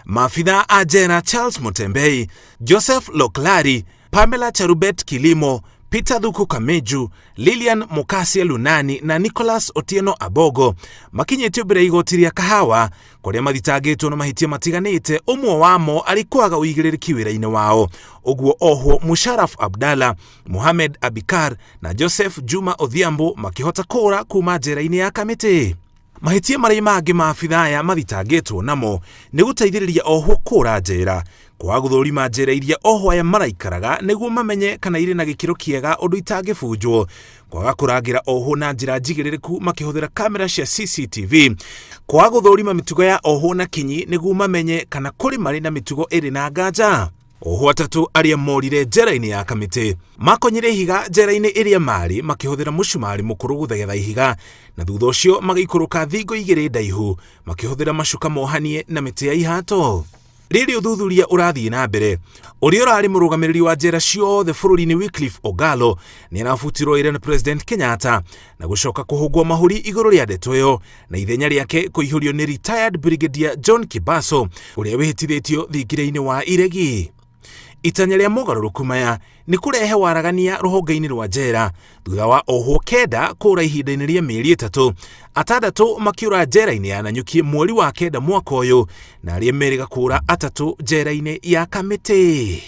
Maabithaa a njera Charles Mutembei, Joseph Loklari, Pamela Cherubet Kilimo, Peter Thuku Kameju, Lilian Mukasia Lunani na Nicholas Otieno Abogo makinyĩtio mbere ya igoti rĩa Kahawa kũrĩa mathitangĩtwo na mahĩtia matiganĩte, ũmwe wamo arĩ kwaga ũigĩrĩrĩki wĩra-inĩ wao. Ũguo ohwo Musharraf Abdalla, Mohamed Abikar na Joseph Juma Odhiambo makĩhota kũũra kuma njera-inĩ ya Kamĩtĩ. Mahĩtia marĩa mangĩ maabithaa aya mathitangĩtwo namo nĩ gũteithĩrĩria ohwo kũũra njera, kwaga gũthũrima njera iria ohwo aya maraikaraga nĩguo mamenye kana irĩ na gĩkĩro kĩega ũndũ itangĩbunjwo, kwaga kũrangĩra ohwo na njĩra njigĩrĩrĩku makĩhũthĩra kamera cia CCTV, kwaga gũthũrima mĩtugo ya ohwo na kinyi nĩguo mamenye kana kũrĩ marĩ na mĩtugo ĩrĩ na nganja. Ohwo atatũ arĩa morire njera-inĩ ya Kamĩtĩ makonyire ihiga njera-inĩ ĩrĩa marĩ makĩhũthĩra mũcumarĩ mũkũrũ gũthegetha ihiga na thutha ũcio magĩikũrũka thingo igĩrĩ ndaihu makĩhũthĩra macuka mohanie na mĩtĩ ya ihato. Rĩrĩ ũthuthuria ũrathiĩ na mbere, ũrĩa ũrarĩ mũrũgamĩrĩri wa njera ciothe bũrũri-inĩ Wycliffe Ogalo nĩ arabutirwo wĩra nĩ President Kenyatta na gũcoka kũhũngwo mahũri igũrũ rĩa ndeto ĩyo na ithenya rĩake kũihũrio nĩ retired Brigadier John Kibaso ũrĩa wĩhĩtithĩtio thingira-inĩ wa iregi. Itanya rĩa mogarũrũku maya nĩ kũrehe waragania rũhonge-inĩ rwa njera thutha wa ohwo kenda kũra ihinda-inĩ rĩa mĩeri ĩtatũ, atandatũ makĩũra njera-inĩ ya Nanyuki mweri wa kenda mwaka ũyũ na arĩa merĩga kũra atatũ njera-inĩ ya Kamĩtĩ.